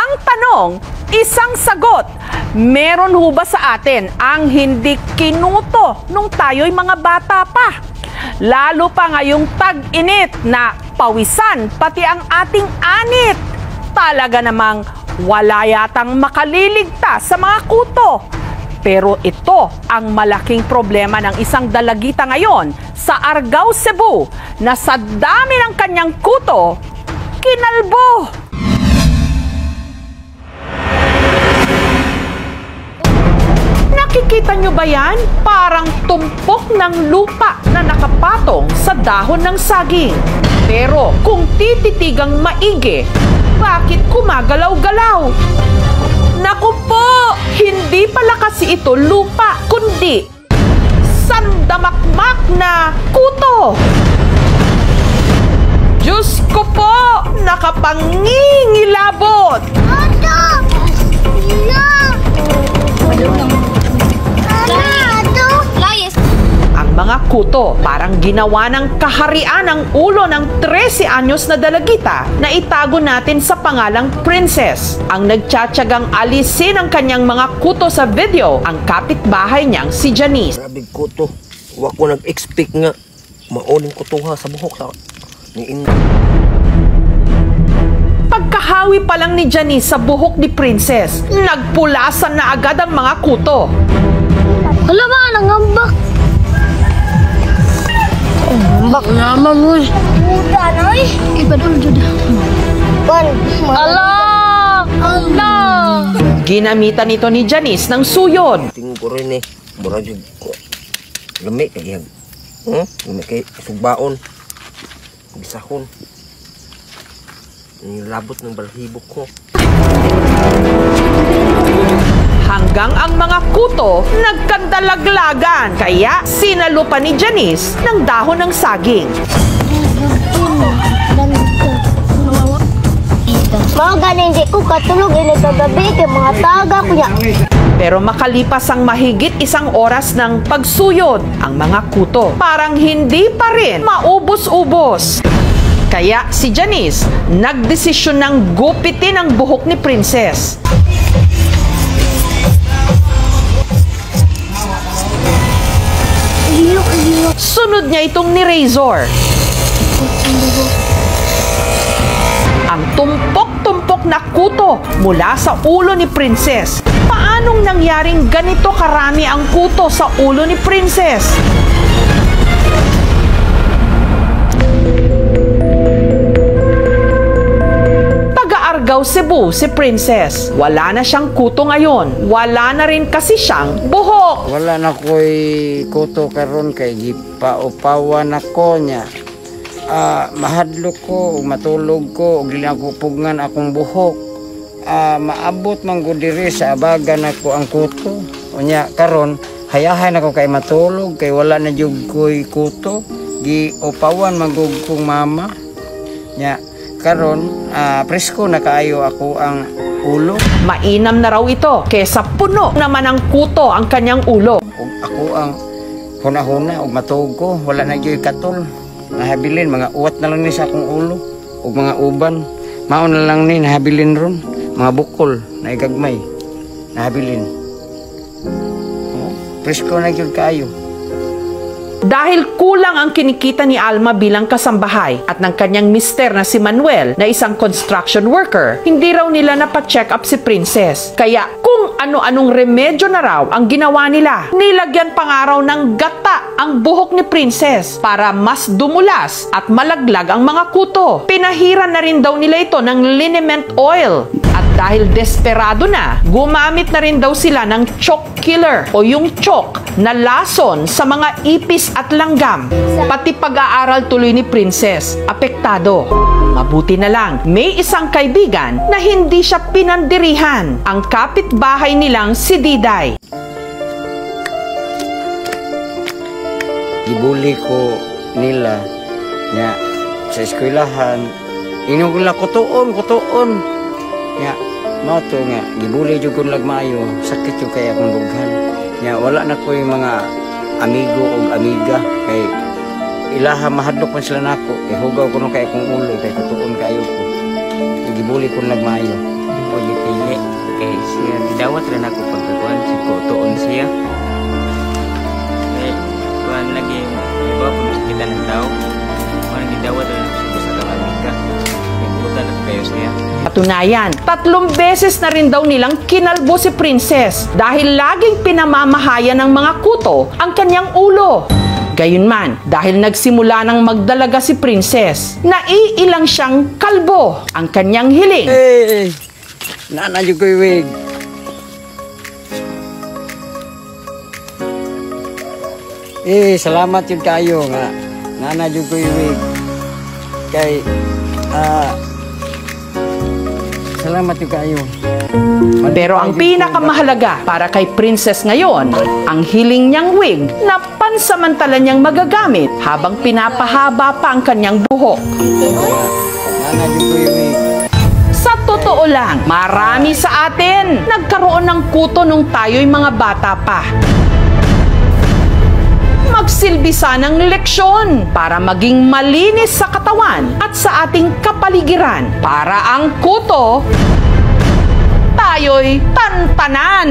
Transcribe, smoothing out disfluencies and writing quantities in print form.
Isang tanong, isang sagot. Meron ho ba sa atin ang hindi kinuto nung tayo'y mga bata pa? Lalo pa ngayong tag-init na pawisan pati ang ating anit. Talaga namang wala yatang makaliligtas sa mga kuto. Pero ito ang malaking problema ng isang dalagita ngayon sa Argao, Cebu, na sa dami ng kanyang kuto, kinalbo. Nakikita nyo ba yan? Parang tumpok ng lupa na nakapatong sa dahon ng saging. Pero kung tititigang maigi, bakit kumagalaw-galaw? Naku po! Hindi pala kasi ito lupa, kundi sandamakmak na kuto! Diyos ko po! Nakapangingilabot! Ang mga kuto parang ginawa ng kaharian ang ulo ng 13 anyos na dalagita na itago natin sa pangalang Princess. Ang nagtsatsagang alisin ang kanyang mga kuto sa video, ang kapitbahay niyang si Janice. Grabe kuto. Wa ko nag-expect nga mauning kutuha sa buhok sa ni. Pagkahawi pa lang ni Janice sa buhok ni Princess, nagpulasan na agad ang mga kuto. Wala ba nangambak? Ambak naman mo. Puta na eh. Iba dul jud. Ala! Ala! Ginamitan ito ni Janice ng suyod. Tingin ko rin eh. Mura jud ko. Lami kay iyang. Lami kay sugbaon. Bisahon. Nilabot ng balhibo ko. Hanggang ang mga kuto nagkandalaglagan. Kaya sinalo pa ni Janice ng dahon ng saging. Mga galing di ko katulog ini kagabi kay mga taga kuya. Pero makalipas ang mahigit isang oras ng pagsuyod, ang mga kuto parang hindi pa rin maubos-ubos. Kaya si Janice nagdesisyon ng gupitin ang buhok ni Princess. Sunod niya itong ni Razor. Ang tumpok-tumpok na kuto mula sa ulo ni Princess. Paanong nangyaring ganito karami ang kuto sa ulo ni Princess? Taga-Argao, Cebu si Princess. Wala na siyang kuto ngayon. Wala na rin kasi siyang buhok. Wala na ko'y kuto karon kay gipaupawan ako niya. Mahadlok ko, matulog ko, ug dili ako pugngan akong buhok. Maabot man gud diri sa abagan nako ang kuto. Unya karon hayahay nako kay matulog kay wala na jud ko'y kuto. Giupawan man gud kong mama. Nya karon presko na kaayo ako ang ulo. Mainam na raw ito kesa puno naman ang kuto ang kanyang ulo. Ug ako ang huna-huna ug matuog ko, wala na gyud katol. Nahabilin mga uwat na lang ni sa akong ulo ug mga uban. Mao na lang ni nahabilin ron, mga bukol na igagmay. Nahabilin. Oh, presko na gyud kaayo. Dahil kulang ang kinikita ni Alma bilang kasambahay at ng kanyang mister na si Manuel na isang construction worker, hindi raw nila napacheck up si Princess. Kaya kung ano-anong remedyo na raw ang ginawa nila, nilagyan pa nga raw ng gata ang buhok ni Princess para mas dumulas at malaglag ang mga kuto. Pinahiran na rin daw nila ito ng liniment oil. At dahil desperado na, gumamit na rin daw sila ng chalk killer o yung chalk na lason sa mga ipis at langgam. Pati pag-aaral tuloy ni Princess, apektado. Mabuti na lang, may isang kaibigan na hindi siya pinandirihan, ang kapitbahay nilang si Diday. Gibuli ko nila nga sa eskwelahan, ingon ko kutuon, kutuon. Nga, mao to nga, gibuli jud ko lagmayo, sakit jud kay akong dughan. Nga, wala na ko'y mga amigo o amiga kay ilaha mahadlok man sila nako, kay hugaw ko no kay akong ulo, kay kutuon kayo ko. Gibuli ko nagmayo. Gidawat ra nako pagkakuan si kutoon siya. Kay kuan lagi, di ba, kung kita ng tao. Kuan gidawat ra nako sa ka amiga. Nagbuta na kayo siya. Katunayan, 3 beses na rin daw nilang kinalbo si Princess dahil laging pinamamahayan ng mga kuto ang kanyang ulo. Gayunman, dahil nagsimula ng magdalaga si Princess, naiilang siyang kalbo ang kanyang hiling. Eh, naa na jud ko'y wig. Eh, salamat jud kayo nga naa na jud ko'y wig. Kay salamat jud kayo. Pero ang pinakamahalaga para kay Princess ngayon, ang hiling niyang wig na pansamantala niyang magagamit habang pinapahaba pa ang kanyang buhok. Naa na jud ko'y wig. Sa totoo lang, marami sa atin nagkaroon ng kuto nung tayo'y mga bata pa. Magsilbi sanang leksyon para maging malinis sa katawan at sa ating kapaligiran. Para ang kuto, tayo'y tantanan.